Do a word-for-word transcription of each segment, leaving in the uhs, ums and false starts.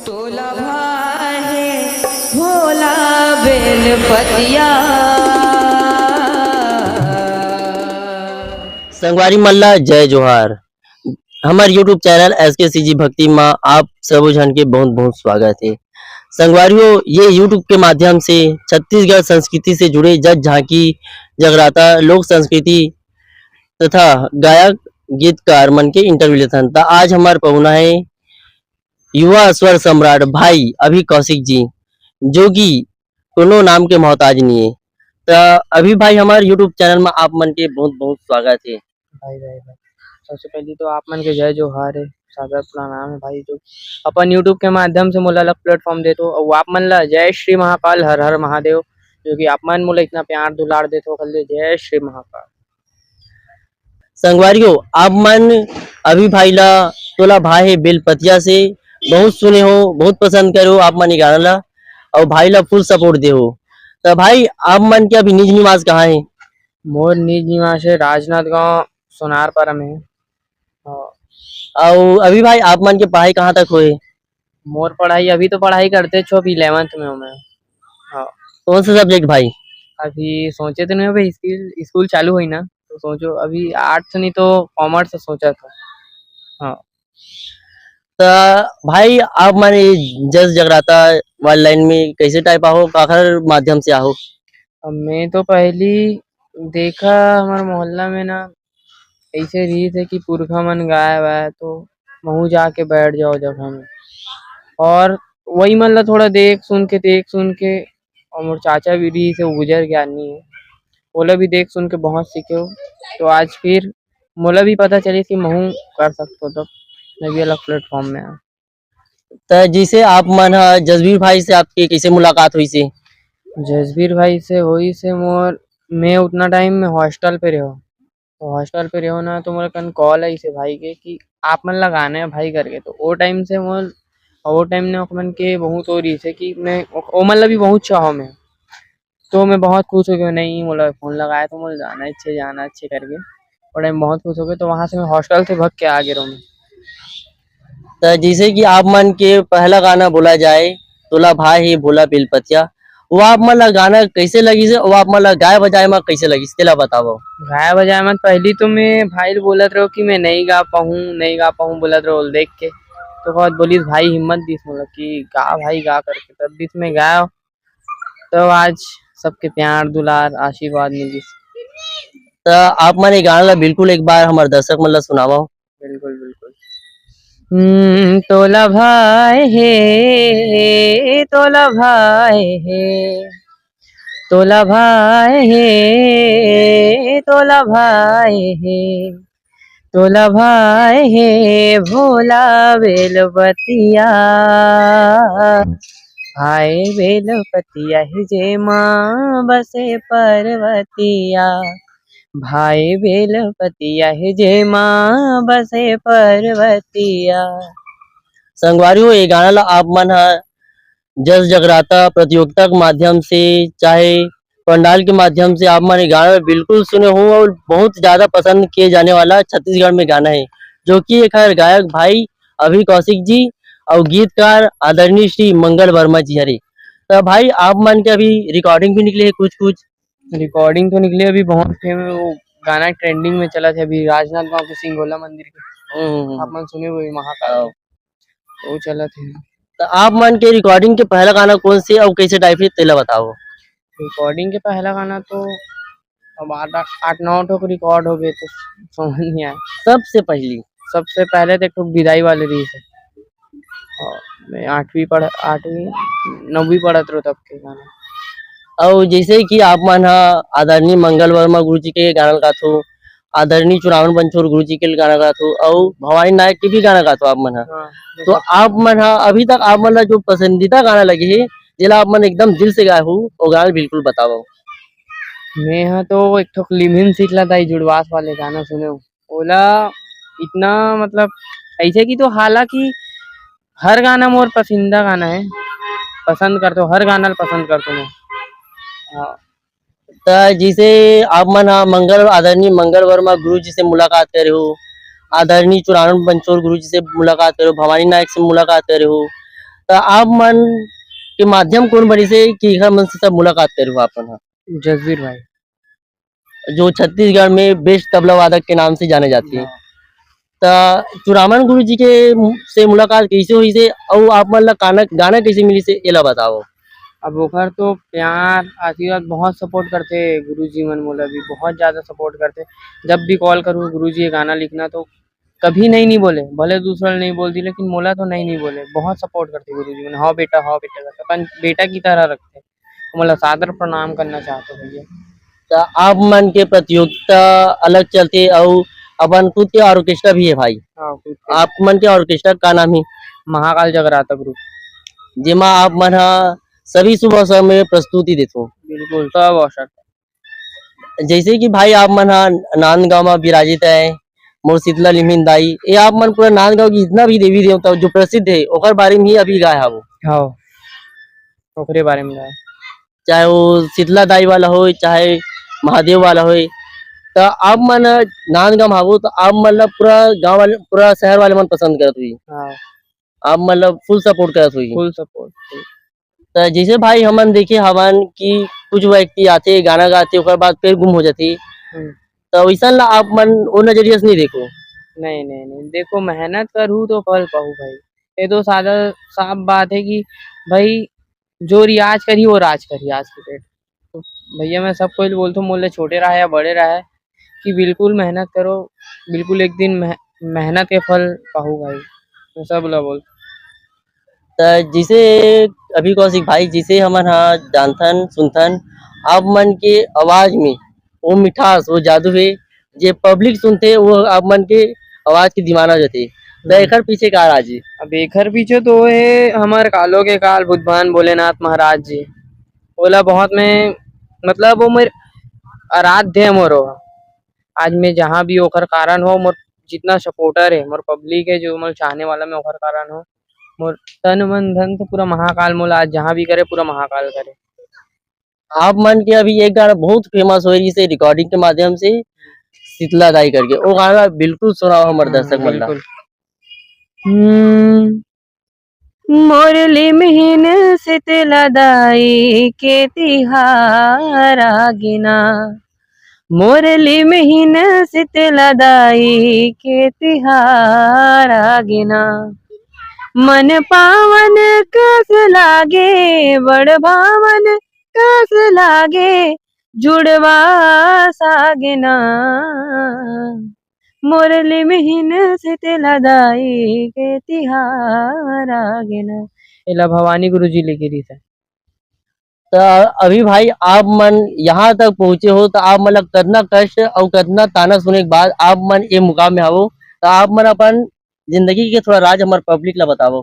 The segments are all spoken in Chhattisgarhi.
तोला भाए भोला बेल पतिया। संगवारी मन ला जय जोहार। हमर YouTube चैनल एस के सी जी भक्ति मा आप सबो झन के बहुत बहुत स्वागत हे। संगवारी हो, ये YouTube के माध्यम से छत्तीसगढ़ संस्कृति से जुड़े जग झांकी, जगराता, लोक संस्कृति तथा गायक गीतकार मन के इंटरव्यू लेथन। त आज हमार पहुना है युवा स्वर सम्राट भाई अभि कौशिक जी, जो कि कोनो नाम के मोहताज नहीं है। त अभि भाई, हमार YouTube चैनल में आप मन के बहुत बहुत स्वागत है। भाई भाई भाई, सबसे पहली तो आप मन के जय जोहार है, सादर प्रणाम है भाई, जो अपन YouTube के माध्यम से मोला अलग प्लेटफॉर्म देत हो, और आप मन ला जय श्री महाकाल, हर हर महादेव, जो कि आप मन मोला इतना प्यार दुलार देत हो, ओकर लिए जय श्री महाकाल। संगवारी हो, आप मन अभि भाई ला तोला भाई है बेलपतिया से बहुत सुने हो, बहुत पसंद करे हो आप मन ये गाना ला, और भाई ला फुल सपोर्ट दे हो। तो भाई, आप मन के अभी निज निवास कहाँ है? मोर निज निवास है राजनांदगांव सोनारपारा में। हाँ। और अभि भाई, आप मन के पढ़ाई कहाँ तक होए? मोर पढ़ाई, अभी तो पढ़ाई करते छो, अभी इलेवंथ में हूँ मैं। हाँ। कौन सा सब्जेक्ट भाई? अभी सोचे तो नहीं हो भाई, स्कूल स्कूल चालू होई ना, तो सोचो अभी आर्ट्स नहीं तो कॉमर्स सोचा था। हाँ। त भाई, आप मन ये जस जगराता वाली लाइन में कैसे टाइप आहो, काखर माध्यम से आहो? अब मैं तो पहली देखा हमारे मोहल्ला में ना, ऐसे रहिस हे कि पुरखा मन गाय वाय तो महू जाके बैठ जाओ जगह में, और वही मन ला थोड़ा देख सुन के, देख सुन के, और मोर चाचा भी रहिस हे, वो गुजर गया नहीं है, ओला भी देख सुन के बहुत सीखे हो। तो आज फिर मोला भी पता चलिस कि महू कर सकथो, तब मैं भी अलग प्लेटफॉर्म में आ। त जैसे आप मन ह जसबीर भाई से आपके कैसे मुलाकात हुई से? जसबीर भाई से होई से मोर, मैं उतना टाइम में हॉस्टल पे रहो, तो हॉस्टल पे रहो ना, तो मोर कन कॉल आई से भाई के कि आप मन लगाना है भाई करके। तो वो टाइम से मोर, वो टाइम ने ओमन के बहुत हो रही से कि मैं ओ- ओमन ला भी बहुत चाहो मैं। तो मैं बहुत खुश हो गया, नहीं मोला फोन लगाया तो मोला जाना अच्छे, जाना अच्छे करके। और मैं बहुत खुश हो गया, तो वहाँ से मैं हॉस्टल से भग के आ गया मैं। तो जैसे कि आप मन के पहला गाना बोला जाए, तोला भाई हे भोला बेलपतिया, वो आप मन ला गाना कैसे लगिस हे, वो आप मन ला गाय बजाए में कैसे लगिस, तेला बताओ। गाय बजाए में पहली तो मैं भाई ल बोलत रहो कि मैं नहीं गा पाऊँ, नहीं गा पाऊँ बोलत रहो देख के, तो बहुत बोलिस भाई हिम्मत दिस मोला कि गा भाई गा करके, तब दिस मैं गाया। तो आज सबके प्यार दुलार आशीर्वाद मिलिस। त आप मन ये गाना ला बिल्कुल एक बार हमारे दर्शक मन ला सुनावा। बिल्कुल बिल्कुल। हम्म, तोला भाई हे, तोला भाई हे, तोला भाई हे, तोला भाई हे, तोला भाई हे भोला बेलपतिया, भाई बेलपतिया हे जेमा बसे पर्वतिया, भाई बेलपतिया हे जेमा बसे पर्वतिया। संगवारी हो, ये गाना ला आप मन ह जस जगराता प्रतियोगिता के माध्यम से, चाहे पंडाल के माध्यम से आप मन ये गाना बिल्कुल सुने हो और बहुत ज्यादा पसंद किए जाने वाला छत्तीसगढ़ में गाना है, जो कि एक हर गायक भाई अभि कौशिक जी और गीतकार आदरणीय श्री मंगल वर्मा जी हरे। तो भाई, आप मन के अभी रिकॉर्डिंग भी निकले है कुछ कुछ? रिकॉर्डिंग तो निकले अभी बहुत है, वो गाना ट्रेंडिंग में चला थे अभी राजनांदगांव के सिंगोला मंदिर के। हम्म, हम्म, हम्म। आप मन सुने हुए महाकाल हाँ। वो चलत हे। तो आप मन के रिकॉर्डिंग के पहला गाना कौन से अउ कैसे टाइप हे, तेला बताओ। रिकॉर्डिंग के पहला गाना तो अब आठ, आठ नौ ठो रिकॉर्ड हो गए, तो समझ नहीं आया। सबसे पहली? सबसे पहले तो एक ठो विदाई वाले रहिस हे। और मैं आठवीं पढ़, आठवीं, नौवीं पढ़त रहो तब के गाना। अउ जैसे कि आप मन ह आदरणीय मंगल वर्मा गुरु जी के गाना गाथो, आदरणीय चुरावन पंचोर गुरु जी के गाना गाथो, अउ भवानी नायक के भी गाना गाथो आप मन ह। हाँ, तो सब। आप मन ह अभी तक आप मन ला जो पसंदीदा गाना लगे हे, जेला आप मन एकदम दिल से गाए हो, वो गाना बिल्कुल बताओ। मैं ह तो एक ठो लिमहिम शीतला दाई जुड़वास वाले गाना सुने हो। ओला इतना मतलब ऐसे कि तो हालांकि हर गाना मोर पसंदीदा गाना है, पसंद करतो, हर गाना ल पसंद करतो मैं। हाँ। त जैसे आप मन ह मंगल, आदरणीय मंगल वर्मा गुरु जी से मुलाकात करे हो, आदरणीय चुरानंद पंचोर गुरु जी से मुलाकात करे हो, भवानी नायक से मुलाकात करे हो, त आप मन के माध्यम कोन बनिस हे कि एखर मन से सब मुलाकात करे हो आप मन ह? जसवीर भाई। जो छत्तीसगढ़ में बेस्ट तबला वादक के नाम से जाने जाथे। हाँ। त चुरामन गुरुजी के मु-, से मुलाकात कइसे होइस हे अउ आप मन ला गाना, गाना कइसे मिलिस हे, एला बताओ। अब ओकर तो प्यार, आशीर्वाद, बहुत सपोर्ट करथे गुरुजी मन, मोला भी बहुत ज़्यादा सपोर्ट करथे। जब भी कॉल करूँ, "गुरुजी, ये गाना लिखना," तो कभी नहीं, नहीं बोले, भले दूसरा नहीं बोल दी, लेकिन मोला तो नहीं, नहीं बोले, बहुत सपोर्ट करथे गुरुजी मन। "हाँ बेटा, हाँ बेटा," करके अपन बेटा की तरह रखथे। मोला सादर प्रणाम करना चाहते भैया। त आप मन के प्रतियोगिता अलग चलथे अउ अपन खुद के ऑर्केस्ट्रा भी है भाई। हाँ, खुद के। आप मन के ऑर्केस्ट्रा का नाम है? महाकाल जगराता ग्रुप। जेमा आप मन ह सभी शुभ अवसर में प्रस्तुति देथो। बिल्कुल, सब अवसर। जैसे कि भाई आप मन ह नांदगांव में विराजित है, मोर शीतला लिमहिन दाई, ये आप मन पूरा नांदगांव की जितना भी देवी देवता जो प्रसिद्ध है, ओकर बारे में ही अभी गाए हवो। हाँ, ओकरे बारे में गाए। चाहे वो शीतला दाई वाला होय, चाहे महादेव वाला होय, त आप मन नांदगांव हवो, त आप मन ला पूरा गांव वाले, पूरा शहर वाले मन पसंद करत हुई। हाँ। आप मन ला फुल सपोर्ट करत हुई। फुल सपोर्ट। त जैसे भाई हमन देखे हवन कि कुछ व्यक्ति आथे, गाना गाथे, ओकर बाद फिर गुम हो जाथे। हम्म। त वैसन ला आप मन ओ नजरिया से नहीं देखो? नहीं, नहीं, नहीं। देखो, मेहनत करहू तो फल पाहू भाई। ये तो सादा साफ बात है कि भाई जो रियाज करही, वो राज करही आज के डेट। तो भैया, मैं सब कोई बोलथों, मोले छोटे रहा या बड़े रहा, कि बिल्कुल मेहनत करो, बिल्कुल एक दिन मेह-, मेहनत के फल पाहू भाई, मैं सब ला बोल। त जिसे अभी कौशिक भाई, जिसे हमन ह जानथन, सुनथन, आप मन के आवाज में वो मिठास, वो जादू है, जे पब्लिक सुनथे, वो आप मन के आवाज के दीवाना हो जाथे। त हम्म। एकर पीछे का राज है? अब एकर पीछे तो है हमर कालो के काल बुधवान भोलेनाथ महाराज जी। ओला बहुत मैं, मतलब, वो मेर आराध्य है मोरो। आज मैं जहाँ भी ओकर कारण हो, मोर जितना सपोर्टर है, मोर पब्लिक है, जो मोर चाहने वाला, मैं ओकर कारण हो। मोर तन, मन, धन से पूरा महाकाल मोला आज जहाँ भी करे, पूरा महाकाल करे। आप मन के अभी एक गाना बहुत फेमस होय रहिस हे रिकॉर्डिंग के माध्यम से, शीतला दाई करके, वो गाना बिल्कुल सुनाओ हमर हम्म, दर्शक मन ला। बिल्कुल। हम्म, मोर लिमहिन शीतला दाई के तिहार आगे ना, मोर लिमहिन शीतला दाई के तिहार आगे ना, मन पावन कस लागे, बड़ भावन कस लागे, जुड़वा सागे ना, मोर लिमहिन शीतला दाई के तिहार आगे ना। एला भवानी गुरुजी लिखे रहिस हे। त अभी भाई आप मन यहाँ तक पहुँचे हो, त आप मन ला कतना कष्ट अउ कतना ताना सुने के बाद आप मन ए मुकाम में आवो, त आप मन अपन जिंदगी के थोड़ा राज हमर पब्लिक ला बतावो।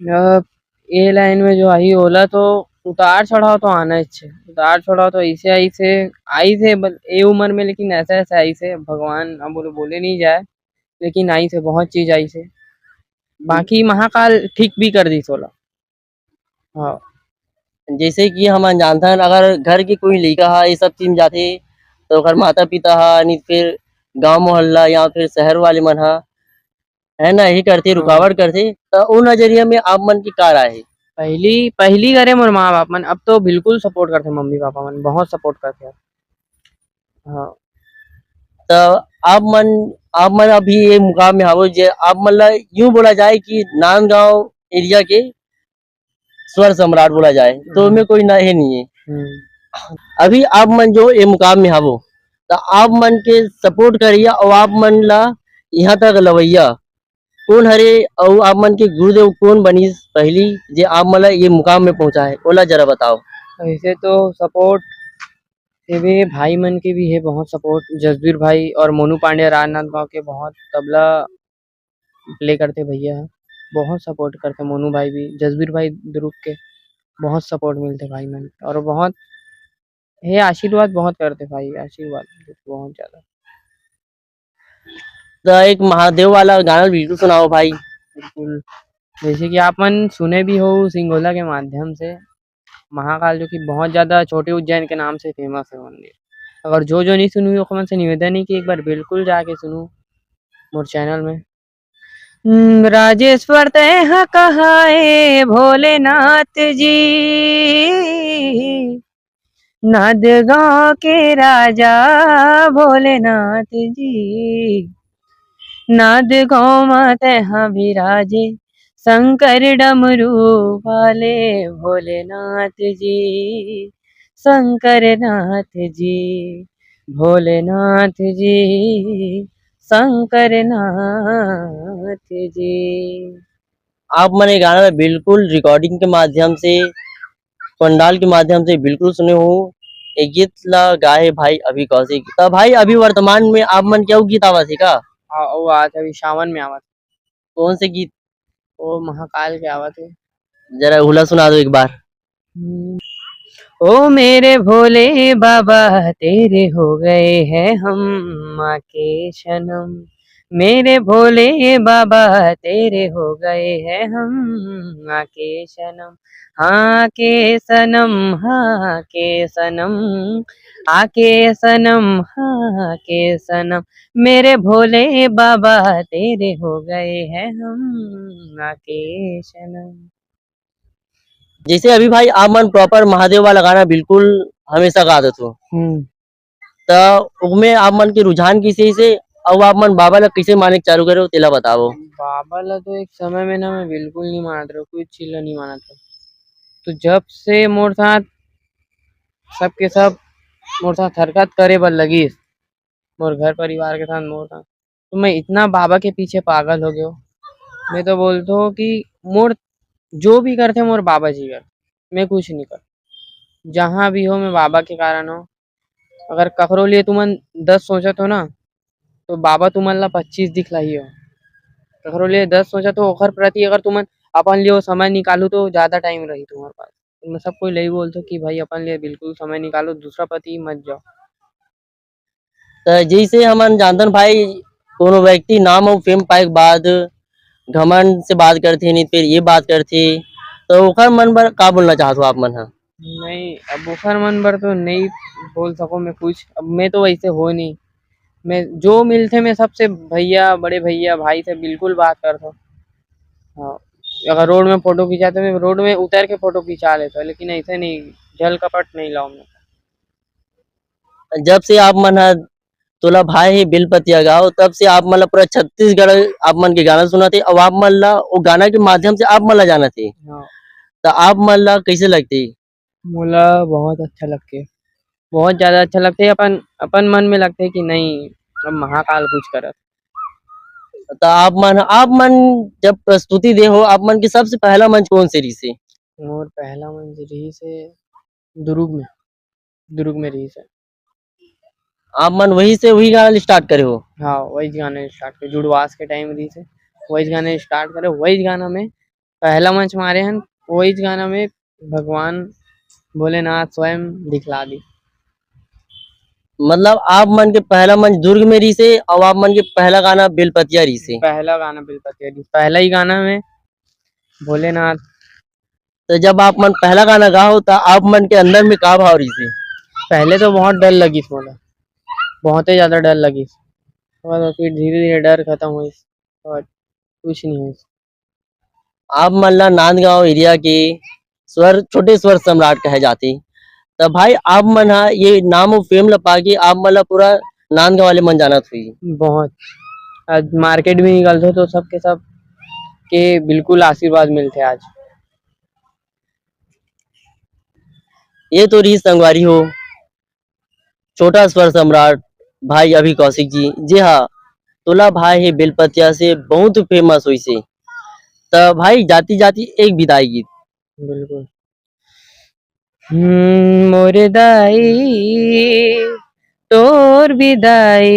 अब ए लाइन में जो आही, ओला तो उतार चढ़ाव तो आना ही छे। उतार चढ़ाव तो ऐसे आई से, आई से बल-, ए उम्र में, लेकिन ऐसा, ऐसा आई से, भगवान अब बोले, बोले नहीं जाए, लेकिन आई से, बहुत चीज आई से। बाकी महाकाल ठीक भी कर दी सोला। हाँ। जैसे कि हमन जानथन, अगर घर के कोई लइका ह, ये सब चीज में जाथे, तो ओकर माता-पिता ह, नहीं फिर गांव मोहल्ला या फिर शहर वाले मन ह, है ना, यही करथे, हाँ। रुकावट करथे, त ओ नजरिया में आप मन के का राय हे? पहली, पहली करे मोर माँ-बाप मन, अब तो बिल्कुल सपोर्ट करथे मम्मी-पापा मन, बहुत सपोर्ट करथे। हाँ। त आप मन, आप मन अभी ये मुकाम में हावो, जे आप मन ला यूं बोला जाए कि नांदगांव एरिया के स्वर सम्राट बोला जाए, तो हम्म। ओमे कोई ना, हे नहीं है। हम्म। अभी आप मन जो ये मुकाम में हावो, त आप मन के सपोर्ट करिया और आप मन ला यहाँ तक लवैया कोन हरे, अउ आप मन के गुरुदेव कोन बनिस पहली, जे आप मन ला ये मुकाम में पहुँचाए, ओला जरा बताओ। ऐसे तो सपोर्ट एवे भाई मन के भी हे, बहुत सपोर्ट। जसबीर भाई और मोनू पांडे राजनांदगांव के बहुत तबला प्ले करथे भैया ह, बहुत सपोर्ट करथे मोनू भाई भी, जसबीर भाई दुरुग के बहुत सपोर्ट मिलथे भाई मन, और बहुत हे आशीर्वाद बहुत करथे भाई, आशीर्वाद बहुत ज्यादा। त एक महादेव वाला गाना बिल्कुल सुनाओ भाई। बिल्कुल, जैसे कि आप मन सुने भी हो सिंगोला के माध्यम से, महाकाल जो कि बहुत ज्यादा छोटे उज्जैन के नाम से फेमस है मंदिर। अगर जो जो नहीं सुनू, ओकर मन से निवेदन है कि एक बार बिल्कुल जाके सुनू मोर चैनल में। हम्म, राजेश्वर तैं ह कहाए भोलेनाथ जी, नांदगांव के राजा भोलेनाथ जी, नांदगांव म तैं ह बिराजे शंकर डमरू वाले भोलेनाथ जी, शंकर नाथ जी, भोलेनाथ जी, शंकर नाथ जी। आप मन ये गाना ला बिल्कुल recording के माध्यम से, पंडाल के माध्यम से बिल्कुल सुने हो। ये गीत ला गाए भाई अभि कौशिक। त भाई, अभी वर्तमान में आप मन के अउ गीत आवत हे का? हाँ, वो आवत हे, अभी सावन में आवत हे। कौन से गीत? वो महाकाल के आवत हे। जरा उला सुना दो एक बार। हम्म। ओ मेरे भोले बाबा, तेरे हो गए हैं हम माँ के सनम। मेरे भोले बाबा, तेरे हो गए हैं हम माँ के सनम। हाँ के सनम, हाँ के सनम, आके सनम, हाँ के सनम। मेरे भोले बाबा, तेरे हो गए हैं हम आके सनम। जैसे अभी भाई, आप मन proper महादेव वाला गाना बिल्कुल हमेशा गा देथो। हम्म। त ओमे आप मन के रुझान किसे से, अउ आप मन बाबा ला कइसे माने के चालू करे हो, तेला बतावो। बाबा ला तो एक समय में ना मैं बिल्कुल नहीं मानत रहो, कुछ चीज ला नहीं मानत रहो। तो जब से मोर साथ सबके सब मोर साथ हरकत करे बर लगिस, मोर घर परिवार के साथ, मोर साथ, तो मैं इतना बाबा के पीछे पागल हो गयो। मैं तो बोलतो कि मोर जो भी करथे, मोर बाबा जी कर, मैं कुछ नहीं कर। जहाँ भी हो, मैं बाबा के कारण हो। अगर ककरो लिए तुमन दस सोचत हो ना, तो बाबा तुमन ला पच्चीस दिखलाही हो। ककरो लिए दस सोचत हो, ओकर प्रति अगर तुमन अपन लिए वो समय निकालू, तो ज्यादा टाइम रही तुम्हारे पास। तो मैं सबको यही बोलतो कि भाई, अपन लिए बिल्कुल समय निकालो, दूसरा प्रति मत जाओ। त जइसे हमन जानथन भाई, कोनो व्यक्ति नाम अउ fame पाए के बाद घमंड से बात करथे, नहीं त फिर ये बात करथे, त ओखर मन बर का बोलना चाहत हो आप मन ह? नहीं, अब ओखर मन बर तो नहीं बोल सको मैं कुछ। अब मैं तो वैसे हो नहीं, मैं जो मिलथे मैं सबसे भैया, बड़े भैया, भाई से बिल्कुल बात करथो। हाँ, अगर रोड में फोटो खिंचाते, मैं रोड में उतर के फोटो खिंचा लेता, लेकिन ऐसे नहीं, झल कपट नहीं लाओ मैं। जब से आप मन ह तोला भाए हे बेलपतिया गाँव, तब से आप मन ला पूरा छत्तीसगढ़ आप मन के गाना सुनत हे, अउ आप मन ला वो गाना के माध्यम से आप मन ला जानत हे। हाँ। त आप मन ला कइसे लगथे? मोला बहुत अच्छा लगथे, बहुत ज्यादा अच्छा लगथे। अपन, अपन मन में लगथे कि नहीं, अब महाकाल कुछ करत। त आप मन, आप मन जब प्रस्तुति दे हो, आप मन के सबसे पहला मंच कौन से रहिस हे? मोर पहला मंच रहिस हे दुर्ग में, दुर्ग में रहिस हे। आप मन वही से वही गाना start करे हो? हाँ, वही गाना start करे, जुड़वास के time रहिस हे, वही गाना start करे, वही गाना में पहला मंच मारे हन, वही गाना में भगवान भोलेनाथ स्वयं दिखला दी। मतलब, आप मन के पहला मंच दुर्ग में रहिस हे, अउ आप मन के पहला गाना बेलपतिया रहिस हे? पहला गाना बेलपतिया रहिस, पहला ही गाना में भोलेनाथ। तो जब आप मन पहला गाना गाओ, तो आप मन के अंदर में का भाव रहिस हे? पहले तो बहुत डर लगिस मोला, बहुत ही ज्यादा डर लगिस। और फिर धीरे-धीरे डर खत्म होइस और कुछ नहीं होइस। आप मन ला नांदगांव area के स्वर, छोटे स्वर सम्राट कहे जाथे। त भाई, आप मन ह ये नाम अउ fame ला पाके आप मन ला पूरा नांदगांव वाले मन जानत होही। बहुत। आज market में निकलथो तो सबके सब के बिल्कुल आशीर्वाद मिलथे आज। ये तो रहिस संगवारी हो, छोटा स्वर सम्राट भाई अभि कौशिक जी, जे हा तोला भाए हे बेलपतिया से बहुत famous होइस हे। त भाई, जाति जाति एक बिदाई गीत। बिल्कुल। हम्म, मोर दाई, तोर बिदाई,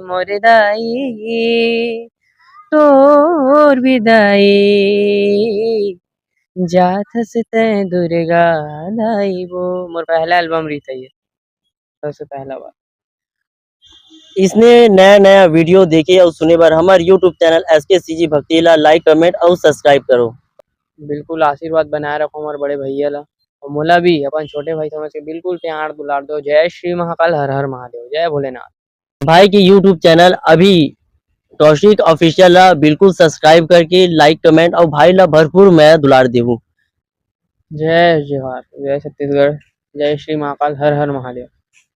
मोर दाई, तोर बिदाई, जात हस तैं दुर्गा दाई वो। मोर पहला album रहिस हे ये, सबसे पहला बार। इसने नया नया video देखे अउ सुने बर हमर YouTube channel S K C G भक्ति ला like, comment अउ subscribe करो। बिल्कुल आशीर्वाद बनाए रखो हमर बड़े भैया ला, अउ मोला भी अपन छोटे भाई समझ के बिल्कुल प्यार दुलार दो। जय श्री महाकाल, हर हर महादेव, जय भोलेनाथ। भाई के YouTube channel अभी कौशिक ऑफिशियल ला बिल्कुल सब्सक्राइब करके लाइक, कमेंट और भाई ला भरपूर मया दुलार देहू। जय जोहार, जय छत्तीसगढ़, जय श्री महाकाल, हर हर महादेव।